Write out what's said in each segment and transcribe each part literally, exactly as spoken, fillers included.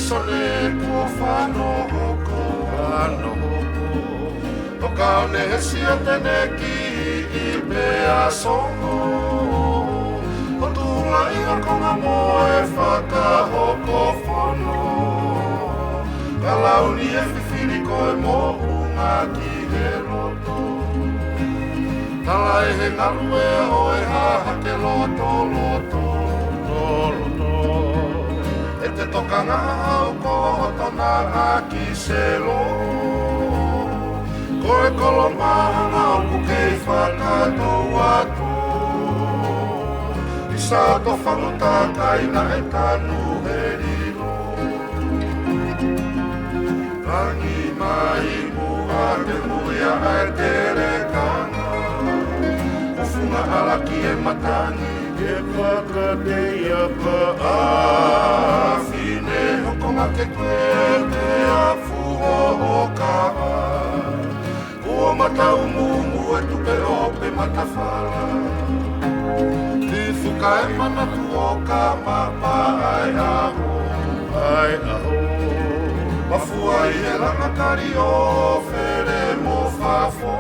Sole kuo fano hoko, fano hoko. Toka ʻo ne hesi ʻa tene ki ʻi pea songo. Ko tula ʻi ha konga mo e fakahoko fono. Ka lau ni e fifili ko e moʻunga ki he loto. Tala ʻe he ngaluʻea ʻo e hahake loto, loto, loto. ʻE te tokanga au ko hoto naʻa ki selo. Ko e kolo mahanga ʻoku kei fakatou atu. ʻI sa to fangota kai naʻe tanu he lilo. Langi mai muʻa te muia ʻa e telekanga. Ko funga ʻalaki e matangi. Ke fakateiapa ʻa fine hokonga ke tuete a fuo o kava. Kuo matau mumu e tupe ʻo pe matafala. Ti fuka e manatu ʻo ka mapa ai aho, ai aho. Mafua ʻi he langa kali ʻo fele mo fafo.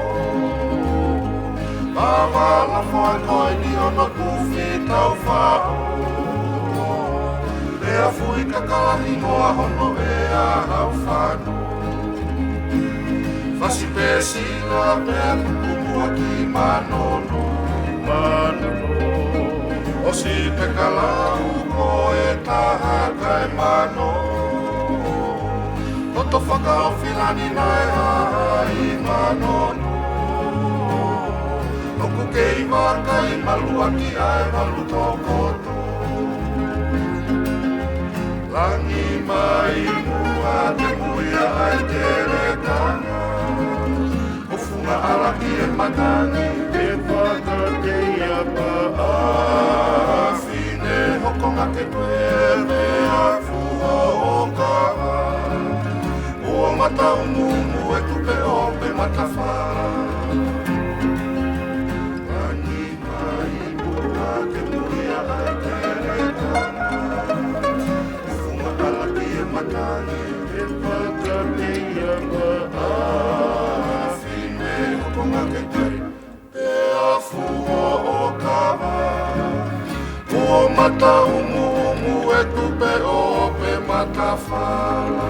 Mavala foa ko e ni ono kufi tau fao. Lea fui kakalahi mo a hono e a hau fano. Fasi pesi la pe kukumua ki manono. Manono. ʻOsi pe kalau ko e taha kai mano. Hoto fakaofilani naʻe haʻai manono. ʻOku kei vakai maluʻaki ʻa e valu tokoto. Langi mai muʻa te muia ʻa e telekanga. Ko funga ʻalaki e matangi. Ke fakateiapa ʻa fine hokonga ke tuete a fuo o kava. Kuo matau mumu e tupe ʻo pe matafala. Langi mai muʻa te muia ʻa e telekanga. Ko funga ʻalaki e matangi. Ke fakateiapa ʻa fine hokonga ke tuete a fuo o kava. Kuo matau mumu e tupe ʻo pe matafala.